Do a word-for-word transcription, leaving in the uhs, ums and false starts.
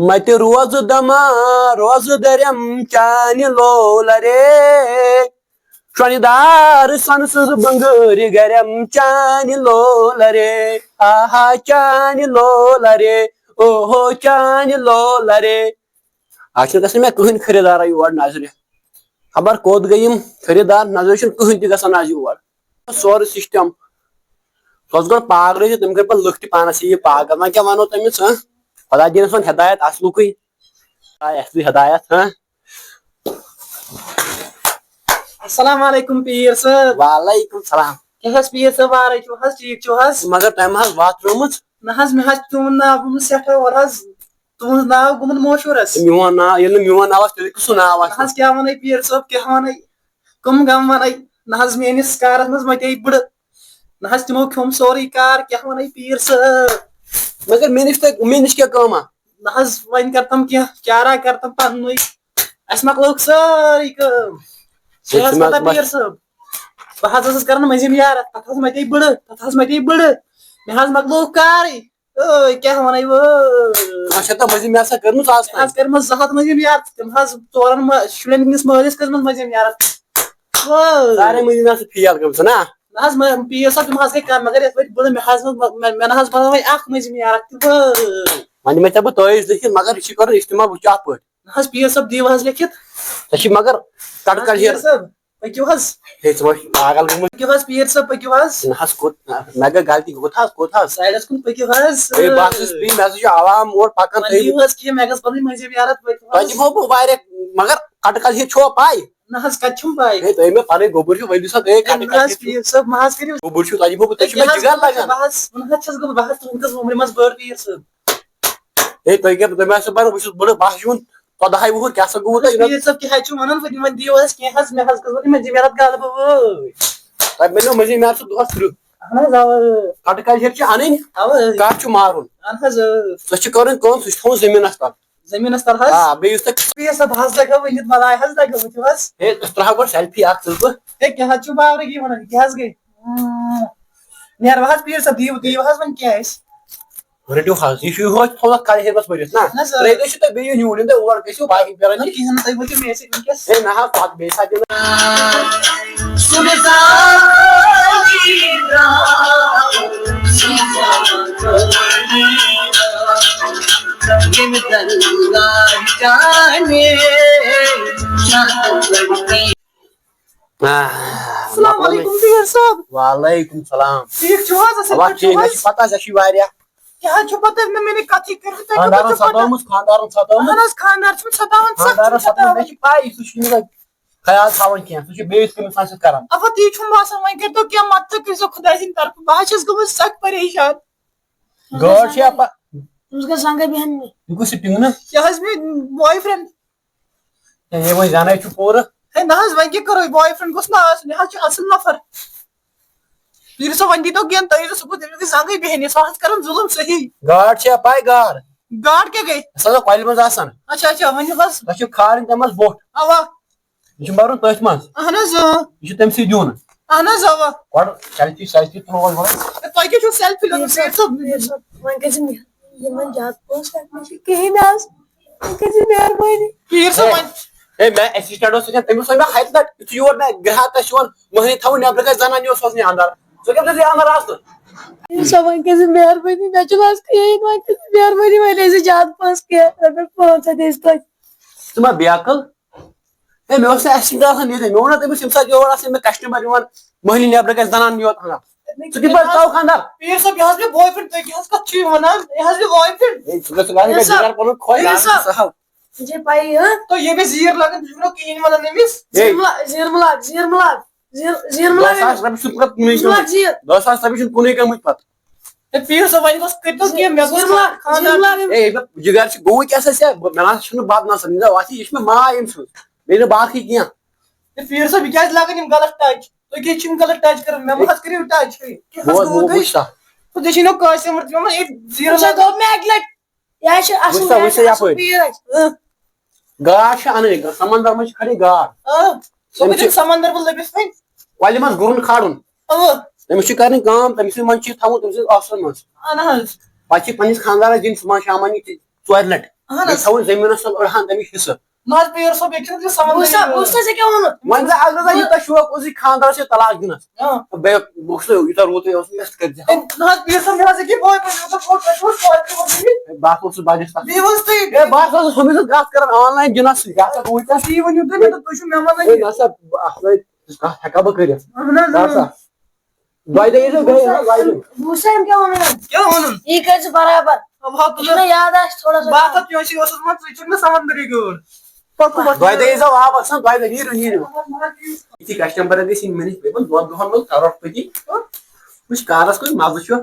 متہِ روزٕ دما روزٕ درم چانہِ لولہ رے۔ شۄنہِ دار سۄنہٕ سٕنٛز بنگٲرۍ گرم چانہِ لولہ رے۔ آہا چانہِ لولہ رے۔ اوہو چانہِ لولہ رے۔ آز چھُنہٕ گژھان مےٚ کٕہٕنۍ خریٖدارا یور نظرِ۔ خبر کوٚت گٔے یِم خریٖدار، نظرِ چھُنہٕ کٕہٕنۍ تہِ گژھان آز یور۔ سورُے سسٹم۔ سُہ اوس گۄڈٕ پاگلٕے تہٕ تٔمۍ کٔرۍ پتہٕ لُکھ تہِ پانس یہِ پاگل۔ وۄنۍ کیٛاہ ونو تٔمِس، ہہ؟ خۄدا دِیِن سون ہدایت اصلُکُے۔ آے اصلی ہدایت، ہہ؟ السلام علیکم پیٖر صٲب۔ وعلیکم السلام۔ کیٛاہ حظ پیٖر صٲب، وارے چھِو حظ، ٹھیٖک چھِو حظ؟ مگر تۄہہِ ما حظ وَتھ ترٲومٕژ؟ نہ حظ، مےٚ حظ چھُ تُہُنٛد ناو گوٚمُت سٮ۪ٹھاہ، وَلہٕ حظ، تُہُنٛد ناو گوٚمُت مشہوٗر حظ۔ میون ناو، ییٚلہِ نہٕ میون ناو آسہِ، تیٚلہِ کُس ناو آسہِ؟ نہ حظ، کیٛاہ وَنَے پیٖر صٲب، کیٛاہ وَنَے؟ کٕم غم وَنَے؟ نہ حظ، میٲنِس کارَس منٛز مَتے بٕڑٕ۔ نہ حظ، تِمو کھیوٚم سورُے کار، کیٛاہ وَنَے پیٖر صٲب؟ مگر مےٚ نِش تۄہہِ، مےٚ نِش کیٛاہ کٲمہ؟ نہ حظ، وۄنۍ کَرتَم کینٛہہ، چارہ کَرتَم پَننُے۔ اَسہِ مۄکلٲوٕکھ سٲرٕے کٲم۔ ییٚتہِ چھِ مےٚ پَتہ مےٚ پیٖر صٲب۔ بہٕ حظ ٲسٕس کَران مٔنٛزِم یارَتھ، تَتھ حظ مَتے بٕڑٕ، تَتھ حظ مَتے بٕڑٕ۔ مےٚ حظ مۄکلووُکھ کارٕے۔ ٲے، کیٛاہ وَنَے وٲے؟ اچھا، تہٕ مٔنٛزِم یارَتھ چھا کٔرمٕژ آز تام؟ حظ کٔرمٕژ زٕ ہَتھ مٔنٛزِم یارَتھ، تِم حظ ژورَن ما-، شُرٮ۪ن ہِنٛدِس مٲلِس کٔرمٕژ مٔنٛزِم یارَتھ۔ وٲے۔ سارے مٔنٛزِم یارَتھ چھِ فیل گٔمژٕ، نا؟ نہ حظ، مےٚ، پیٖر صٲب، تِم حظ گٔے کَم، مگر یَتھ ؤرۍ بٕڑٕ، مےٚ حظ، مےٚ، مےٚ نہ حظ بَنٲوٕے اَکھ مٔنٛزِم یارَتھ تہِ۔ وٲے۔ وۄنۍ دِمَے ژےٚ بہٕ تٲویٖز لیکھِتھ، مگر یہِ چھِ کَرُن استعمال، وٕچھ اَتھ پٲٹھۍ۔ نہ حظ، پیٖر صٲب، دِیِو حظ لیکھِتھ۔ ژےٚ چھِ مگر کَٹہٕ نہ حظ، کَل ہیٚر۔ پیٖر صٲب، پٔکِو حظ۔ ہے، ژٕ ما چھُکھ پاگل گوٚمُت؟ پٔکِو حظ، پیٖر صٲب، پٔکِو حظ۔ نہ حظ، کوٚت، مےٚ گٔے غلطی، کوٚت حظ، کوٚت حظ؟ سایڈَس کُن پٔکِو حظ۔ ہے، بہٕ ہسا چھُس بیٚیہِ، مےٚ ہسا چھُ عوام اور پَکان، وۄنۍ تُہۍ دِیِو حظ کینٛہہ، مےٚ گژھِ پَنٕنۍ مٔنٛزِم یارَتھ، پٔکِو تۄہہِ حظ۔ دِمو بہٕ واریاہ، مگر کَٹہٕ کَل ہیٚر چھوا پَے؟ نہ حظ، کَتہِ چھُم پَے؟ ہے، تُہۍ مےٚ پَنٕنۍ گوٚبُر چھِو، ؤلِو سا، تُہۍ ہے، کَٹہٕ نہ کَل حظ، ہیٚر چھِو۔ پیٖر صٲب، مہ حظ کٔرِو۔ گوٚبُر چھِو، تۄہہِ دِمو بہٕ، تُہۍ چھِو مےٚ کیٛاہ حظ جِگر ووٚنوٕ لَگان۔ بہٕ حظ، ووٚنُکھ حظ چھَس گوٚبُر، بہٕ حظ تُہٕنٛدِس عُمرِ منٛز بٔڑ پیٖر صٲب۔ ہے، تۄہہِ کیٛاہ، تۄہہِ ما آسیو پَران، بہٕ چھُس بٔڑٕ، بہٕ ہا چھُس یِوان ژۄدہَے وُہُر، کیٛاہ سا گوٚوُ تۄہہِ؟ پیٖر صٲب، کیٛاہ حظ چھِو وَنان؟ ؤنِو وۄنۍ دِیِو حظ کینٛہہ حظ، مےٚ حظ گٔژھ وۄنۍ یِمَن زٔمیٖنَس گَلہٕ بہٕ وٲے۔ تۄہہِ بَنیو مٔنٛزِم یارٕ سُہ دۄہَس ترٛہ۔ اَہَن حظ، اَوٕ۔ کَٹہٕ کَل ہیٚر چھِ اَنٕنۍ، اَوٕ۔ کَٹھ چھُ مارُن۔ اَہَن حظ، اۭں۔ سۄ چھِ کَرٕنۍ کٲم، سُہ چھُ تھاوُن زٔمیٖنَس تَل۔ زٔمیٖنَس تَل حظ؟ آ، بیٚیہِ یُس تۄہہِ پیٖر صٲب حظ لَگٲو ؤنِتھ، بَلاے حظ لَگٲو ؤنِتھ حظ۔ ہے، أسۍ ترٛاوہاو گۄڈٕ سٮ۪لفی اَکھ ژٕ تہٕ بہٕ۔ ہے، کیٛاہ حظ چھُو باورٕے یِوان، کیٛاہ حظ گٔے؟ اۭں۔ نیرٕ وۄنۍ حظ پیٖر صٲب، دِیِو، دِیِو حظ وۄنۍ کیٛاہ اَسہِ؟ رٔٹِو حظ، یہِ چھُ یِہوٚے تھوڑا کَلہٕ ہیٚرمَس بٔرِتھ نا؟ نہ سا۔ ترٛیٚیہِ دۄہہِ چھُ تۄہہِ بیٚیہِ یُن یوٗرۍ، یِنہٕ تۄہہِ اور گٔژھِو باقٕے پھیرَن نہ یہِ۔ کِہیٖنۍ نہٕ، تُہۍ وٲتِو مےٚ سۭتۍ وٕنکیٚس۔ ہے نہ حظ، پَتہٕ بیٚیہِ ساتہٕ یِنہٕ۔ آہ، السلام علیکم پیٖر صٲب۔ وعلیکم السلام۔ ٹھیٖک چھِو حظ؟ اَصٕل اَوا، پٲٹھۍ چھِو ٹھیٖک، مےٚ حظ؟ چھِ پَتہ، ژےٚ چھُے واریاہ۔ کیٛاہ حظ چھُ پَتہ، نہ مےٚ نے کَتھٕے کٔرمٕژ، تۄہہِ خانٛدارَن کَتہِ چھُو پَتہ؟ ستٲومٕژ، خانٛدارَن ستٲومٕژ۔ اَہَن حظ، خانٛدار چھُم ستاوان، سَخ چھُم خانٛدارَن ستٲومٕژ، ستاوان۔ مےٚ چھِ پَے، سُہ چھُنہٕ یہِ خیال تھاوان کینٛہہ، سُہ چھُ بیٚیِس کٔمِس تام سۭتۍ کَران۔ اَوا، تی چھُم باسان، وۄنۍ کٔرۍتو کینٛہہ مَدتھٕے، کٔرۍزیو خۄداے سٕنٛدِ طرفہٕ، بہٕ حظ چھَس گٔمٕژ سَخ پریشان۔ گٲڈ چھِ اَپا-، أمِس گٔژھ زنٛگَے بیٚہن مےٚ۔ یہِ کُس چھُ ٹیوٗنہٕ؟ یہِ حظ مےٚ boyfriend۔ ہے، یہِ وۄنۍ زَنَے چھُ پوٗرٕ۔ ہے، نہ حظ، وۄنۍ کیٛاہ کَرو، boyfriend گوٚژھ نہ آسُن، یہِ حظ چھُ اَصٕل نفر۔ پیٖر صٲب، وۄنۍ دیٖتو کینٛہہ، تُہۍ ییٖزیو صُبحس، تٔمِس گٔے زنٛگٕے بیٚہنہِ، سُہ حظ کَران ظُلُم صحیح۔ گاڈ چھےٚ پَے، گاڈ؟ گاڈ کیٛاہ گٔے؟ سۄ چھےٚ کۄلہِ منٛز آسان۔ اچھا، اچھا، ؤنِو حظ۔ تۄہہِ چھُو کھالٕنۍ تَمہِ منٛز بوٚٹھ۔ اَوا۔ یہِ چھُ بَرُن تٔتھۍ منٛز۔ اہن حظ، اۭں۔ یہِ چھُ تٔمۍ سٕے دیُن۔ اہن حظ، اَوا۔ گۄڈٕ selfie، selfie تُلو حظ گۄڈٕ۔ ہے، تۄہہِ کیٛاہ چھُو selfie لَگان؟ پیٖر صٲب، پیٖر صٲب، وۄنۍ کٔرۍزِ مےٚ یِمَن زیادٕ پونٛسہٕ لَگان، مےٚ چھِ کِہیٖنۍ آز۔ وۄنۍ کٔرۍزِ مہربٲنی۔ پیٖر صٲب، ہے، وۄنۍ۔ ہے، مےٚ assistant اوس سۭتۍ، تٔمِس ووٚن مےٚ ہَتہِ لَٹہِ، یُتھُے یور مےٚ گرٛاہک آسہِ یِوان، مٔہنِو تھاوُن نٮ۪برٕ کَنہِ زَنان یہِ اوس سوزنہِ اَندَر۔ ژٕ کیٛاہ دٔلیٖل اَندَر آسنہٕ؟ پیٖر صٲب، وۄنۍ کٔرۍزِ مہربٲنی، مےٚ چھُنہٕ آز کِہیٖنۍ، وۄنۍ کٔرۍزِ مہربٲنی، وۄنۍ ٲسۍ زِ زیادٕ پونٛسہٕ کینٛہہ، رۄپیَس پانٛژھ ہَتھ ٲسۍ توتہِ۔ ژٕ ما بیقٕل؟ ہے، مےٚ اوس نہٕ assistant آسان ییٚتہِ۔ مےٚ ووٚن نا تٔمِس، ییٚمہِ ساتہٕ یور آسان مےٚ customer یِوان، مٔہنِو نٮ۪برٕ کَنہِ زَنان یوت اَنان۔ ژٕ کِتھ پٲٹھۍ ژاوکھ اَندَر؟ پیٖر صٲب، یہِ حظ مےٚ boyfriend، تُہۍ کیٛاہ حظ کَتھ چھِو یہِ وَنان؟ یہِ حظ مےٚ boyfriend۔ ہے، ژٕ گژھ لاگُن پیٖر صٲب، جِگر پَنُن خۄش، پیٖر صٲب۔ سہل۔ ژےٚ چھے پَیی، ہہ؟ تۄہہِ ییٚمِس زیٖر لَگان، تُہۍ چھُو نہٕ کِہیٖنۍ وَنان أمِس۔ ہے۔ زیٖر مہٕ لاگ، زیٖر مہٕ لاگ، زیٖر مہٕ لاگ۔ زیٖر، زیٖر مہٕ دَہ لاگ۔ ساس رۄپیہِ چھُنہٕ پَتہٕ کُنُے زیٖر مہٕ لاگ، کُنُے۔ زیٖر۔ دَہ ساس رۄپیہِ چھُنہٕ کُنُے کَمٕے پَتہٕ۔ ہے، پیٖر صٲب، وۄنۍ گوٚژھ کٔرۍتو کینٛہہ، مےٚ گوٚژھ زیٖر مہٕ لاگ، خانٛدار۔ زیٖر مہٕ لاگ۔ ہے، یہِ جِگر چھِ گوٚوٕے کیٛاہ سا ژےٚ؟ بہٕ، مےٚ نہ حظ چھُنہٕ بَد نَسَن، یہِ زَن وَتھ یہِ، یہِ چھُ مےٚ ماے أمۍ سٕنٛز، بیٚیہِ نہٕ باقٕے کینٛہہ۔ ہے، پیٖر صٲب، یہِ کیٛازِ لاگان یِم غلط touch؟ تُہۍ کیٛازِ چھِو یِم غلط touch کَران؟ مےٚ مہ حظ کٔرِو touch، ہے، کیٛاہ حظ بوز، گوٚو بوز، تۄہہِ؟ وٕچھ سا۔ تہٕ ژےٚ چھِی نہٕ کٲنٛسہِ ووٚنمُت، ژےٚ ووٚنمُت، ہے، زیٖرو وٕچھ سا، لَگان۔ دوٚپ مےٚ اَکہِ لَٹہِ۔ یہِ حظ چھِ اَصٕل وٕچھ سا، وٕچھ سا میچ، اَصٕل یَپٲرۍ۔ پٕلیر اَسہِ۔ اۭں۔ گاڈ چھِ اَنٕنۍ، سَمندر منٛز چھِ کھَنٕنۍ گاڈ۔ اۭں۔ سُہ تٔمِس گوٚژھ چھِ سَمندر بہٕ لٔبِتھ وۄنۍ۔ کۄلہِ منٛز گُرُن کھالُن۔ اۭں۔ تٔمِس چھِ کَرٕنۍ کٲم، تٔمِس چھِ منٛز چھِ تھاوُن تٔمۍ سٕنٛدِس آفسَس منٛز۔ اَہَن حظ۔ پَتہٕ چھِ پنٛنِس خانٛدارَس دِنۍ صُبحن شامَن یہِ تہِ ژورِ لَٹہِ۔ اہن بیٚیہِ حظ۔ تھاوُن زٔمیٖنَس تَل أڑہَن تٔمِس حِصہٕ۔ نہ حظ، پیٖر صٲب، ییٚتہِ چھُنہٕ تیُتھ سمجھ بوٗزتھا یِوان۔ بوٗزتھا ژےٚ کیٛاہ ووٚنُتھ؟ وۄنۍ زَن اَکھ زٕ دۄہ یوٗتاہ شوق اوس یہِ خانٛدرَس یہِ طلاق دِنَس۔ آ۔ بے بہٕ اوسُس یوٗتاہ رُت یہِ اوس یَتھ کٔرِتھ۔ ہے، نہ حظ، پیٖر صٲب، مےٚ حظ ییٚکیٛاہ بوے بوے، مےٚ دوٚپ، بہٕ اوسُس بہٕ اوسُس بہٕ اوسُس ہے، بہٕ ہسا اوسُس بَجَس تَتھ۔ بیٚیہِ ووٚنُس تُہۍ۔ ہے، بہٕ ہسا اوسُس ہُمِس سۭتۍ کَتھ کَران آن لاین جِنَس سۭتۍ۔ یہِ ہسا گوٚو تَتھ۔ تی ؤنِو تُہۍ، مےٚ دوٚپ، تُہۍ چھِو مےٚ وَنان ہے، یہِ۔ نہ سا، بہٕ اَتھ لَگہِ کَتھ ہٮ۪کا بہٕ کٔرِتھ؟ اہن حظ، بہٕ ہسا۔ دۄیہِ دۄہہِ ییٖزیو گرِ، دۄیہِ دۄہہِ۔ بوٗزتھا أمۍ کیٛاہ ووٚن مےٚ؟ کیٛاہ ووٚنُن؟ یی کٔرۍ ژٕ برابر۔ اب ہا یہِ چھُنہ یاد آسہِ تھوڑا سا۔ بہٕ ہسا پیوٚنٛچی اوسُس، وۄنۍ ژٕ چھُکھ نہٕ سمندرٕے گٲڑ۔ پَکُن، پَکُن۔ دۄیہِ دۄہہِ ییٖزیو واپَس، ہا، دۄیہِ دۄہہِ نیٖرِو، نیٖرِو۔ یِتھی کسٹمر گژھِ یِنۍ مےٚ نِش، مےٚ دوٚپ، دۄن دۄہَن منٛز کَرو پٔتی۔ وٕچھ کارَس کُس مَزٕ چھُ۔